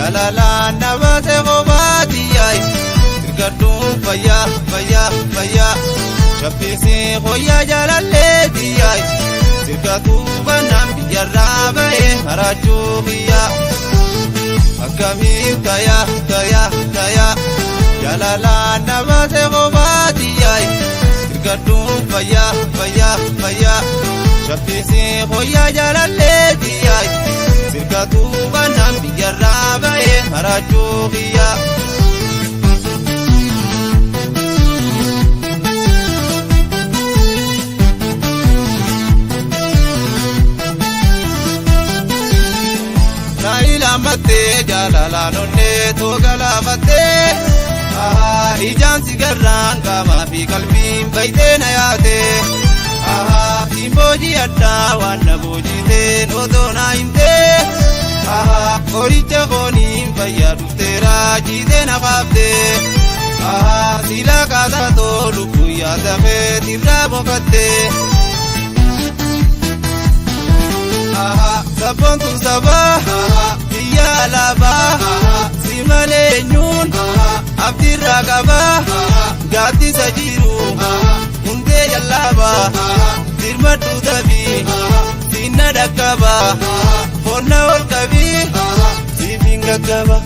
Jaalalaan na baase kophaatiyaayi sirgadhuun fayyaa fayyaa fayyaa shaffisii hoyyaa jaalalleetiyaayi sirgatuu bannaan biyyarraa ba'ee maraachuu kiyyaa. Akkamiin tayaa tayaa tayaa jaalalaan na baase kophaatiyaayi sirgadhuun fayyaa fayyaa fayyaa shaffisii hoyyaa jaalalleetiyaayi sirgatuu bannaan biyyarraa ba'ee maraachuu kiyyaa. Naayilaamattee jaalalaan onnee toogalaafattee ijaan sigarraan qaamaa fi qalbiin baay'ee na yaate siin addaa waan na boojiteen otoo naa himtee qoricha fooniin fayyaa dhufteera jiitee na qaaftee sila kaasaatoo lubbuu yaadamee tirraa boqottee. Sabboontu sabaa biyya alaabaa si malee eenyuun abdiirraa qabaa gaaddisa jiru hundee jallaabaa dirmadhu tabii sinna dhaqqabaa qonna ol qabii siif hin gaggaba.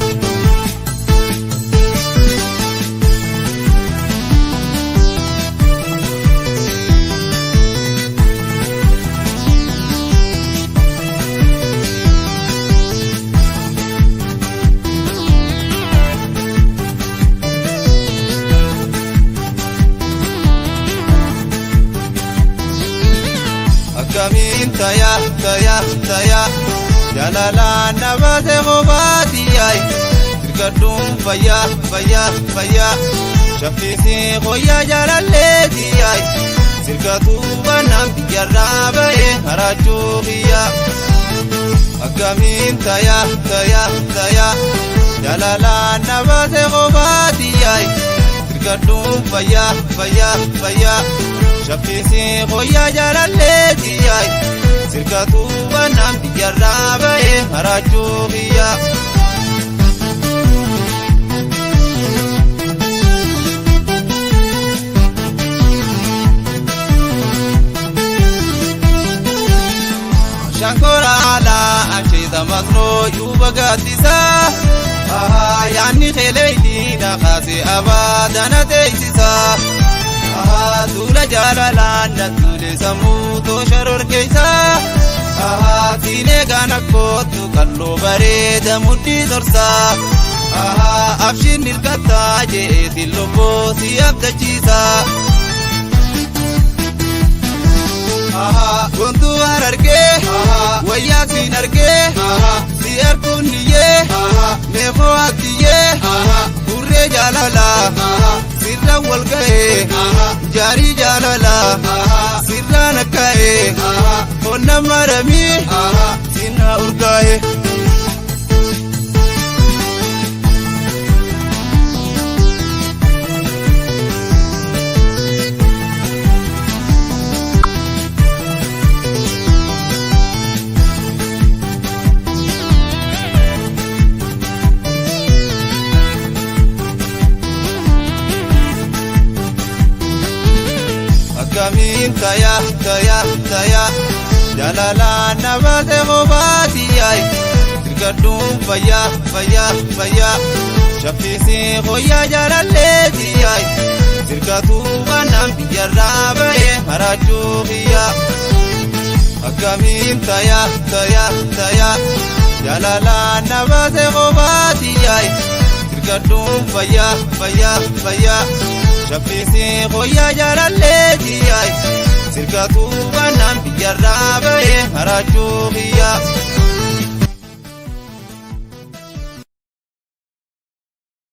Akkamiin tayaa tayaa tayaa jaalalaan na baase kophaatiyaayi sirgadhuun fayyaa fayyaa fayyaa shaffisii hoyyaa jaalalleetiyaayi sirgatuu bannaan biyyarraa ba'ee maraachuu kiyyaa. Akkamiin tayaa tayaa tayaa jaalalaan na baase kophaatiyaayi sirgadhuun fayyaa fayyaa fayyaa. Shaffisii hoyyaa jaalalleetiyaayi sirgatuu bannaan biyyarraa ba'ee maraachuu kiyyaa. Shankora alaa asheeta masnoo yuuba gaaddisaa yaanni keeleeyli na kaasee abaadana teessisaa. Tuula jaalalaan na tuule sammuu toosha rorkeessaa. Siinee gaana kootu qalloo bareeda mudhii torsaa. Abshiin hirkattaa jeetiin lubbuu si abdachiisaa. Gontuu harargee wayyaa siin argee si arguun niyyee meefoo akkiyyee burree jaalalaa sirraan wal ga'ee jaarii jaalalaa sirraan akka'ee qonna maramii sinna urgaa'ee. Akkamiin tayaa tayaa tayaa jaalalaan na baase kophaatiyaayi sirgadhuun fayyaa fayyaa fayyaa shaffisii hoyyaa jaalalleetiyaayi sirgatuu bannaan biyyarraa ba'ee maraachuu kiyyaa. Akkamiin tayaa tayaa tayaa jaalalaan na baase kophaatiyaayi sirgadhuun fayyaa fayyaa fayyaa. Shaffisii hoyyaa jaalalleetiyaayi sirgatuu bannaan biyyarraa ba'ee maraachuu kiyyaa.